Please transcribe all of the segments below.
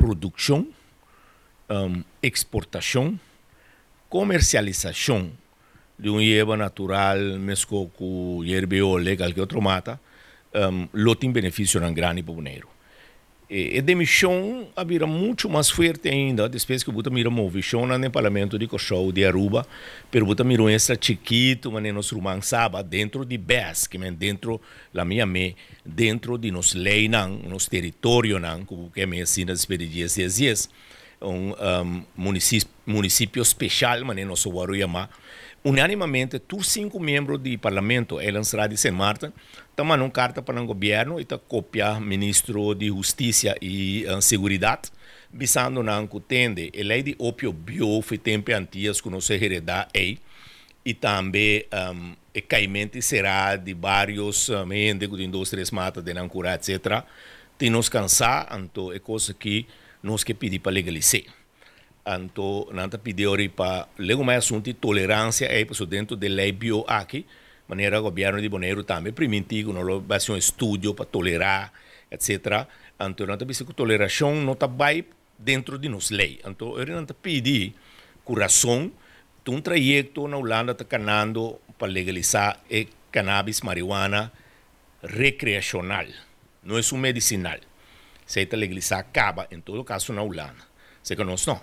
Produkshon, eksportashon, komersialisashon di un yerba natural mesko ku yerba i ole, kalke otro mata, lo tin benefisionan grandi pa Boneiru. E demishon a bira muchu mas fuerte ainda despues ku bo ta mira movishonnan den Parlamento di Kòrsou, di Aruba, pero bo ta mira un estra chikitu manera nos ruman Saba dentro di bes, ke men dentro la mi yam'é dentro di nos leinan, nos teritorionan, ku bo ke yam'é asina despues di dies dies dies, un munisipio speshal manera nos a wòrdu yamá. Unánimamente tur sinku miembro di Parlamento, Eilandsraad di Sint Maarten, ta manda un karta pa nan gobièrnu i ta kopia Ministro di Hustisia i Seguridat bisando nan ku tende e lei di opio bieu for e tempu e Antias ku nos a heredá ei i tambe e kaimenti será di barios hende ku tin dos tres mata den nan kura etcetera tin nos kansá anto e kos aki nos ke pidi pa legalis'é. Anto nan ta pidi ori pa legumai asuntu di toleransia ei pasobra dentro di e lei bieu aki manera gobièrnu di Boneiru tambe primintí ku no lo bai hasi un estudio pa tolerá etcetera. Anto nan ta bisa ku tolerashon no ta bai dentro di nos lei. Anto ori nan ta pidi ku rason ta un trayekto na Hulanda ta kanando pa legalisá e kanabis marihuana rekreashonal, no esun medisinal. Esei ta legalisá kaba en todo kaso na Hulanda. Seka nos no.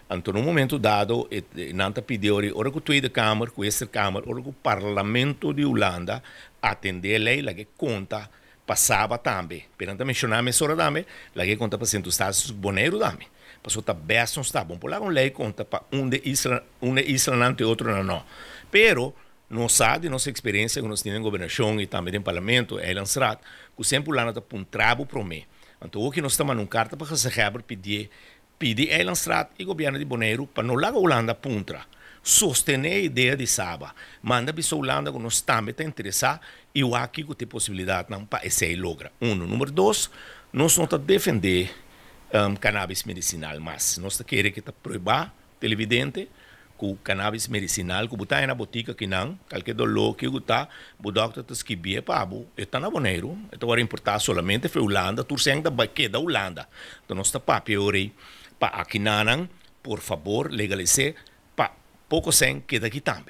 Anto na un momento dado e nan ta pidi ora ora ku Tweede Kamer, ku Eerste Kamer, ora ku Parlamento di Hulanda atendé e lei laga e konta pa Saba tambe. Pero nan ta menshoná mesora tambe laga e konta pa Sint Eustatius ku Boneiru tambe. Pasobra ta bèst nos ta bon por laga un lei konta pa un de isla un de islanan te otronan no. Pero Nos sa di nos eksperensia ku nos tin den gobernashon i tambe den parlamento, Eilandsraad, ku semper Hulanda ta puntra bo promé. Anto oki nos ta manda un karta pa Gezaghèber pidié pidi Eilandsraad i gobièrnu di Boneiru pa no laga Hulanda puntra. Sostené e idea di Saba. Manda bisa Hulanda ku nos tambe ta interesá i wak kiko ta e posibilidatnan pa esei logra. Uno. Number dos, nos no ta defendé kanabis medisinal mas. Nos ta kere ke ta pruebá Televidente, ku kanabis medisinal ku bo ta haña na botika kinan, kalke doló ke ku ta, bo dòkter ta skibié pa bo, e ta na Boneiru, e ta wòrdu importá solamente for Hulanda, tur sèn ta bai keda Hulanda. Enton nos ta papia ora ei pa akinanan, por fabor legalis'é pa poko sèn keda aki tambe.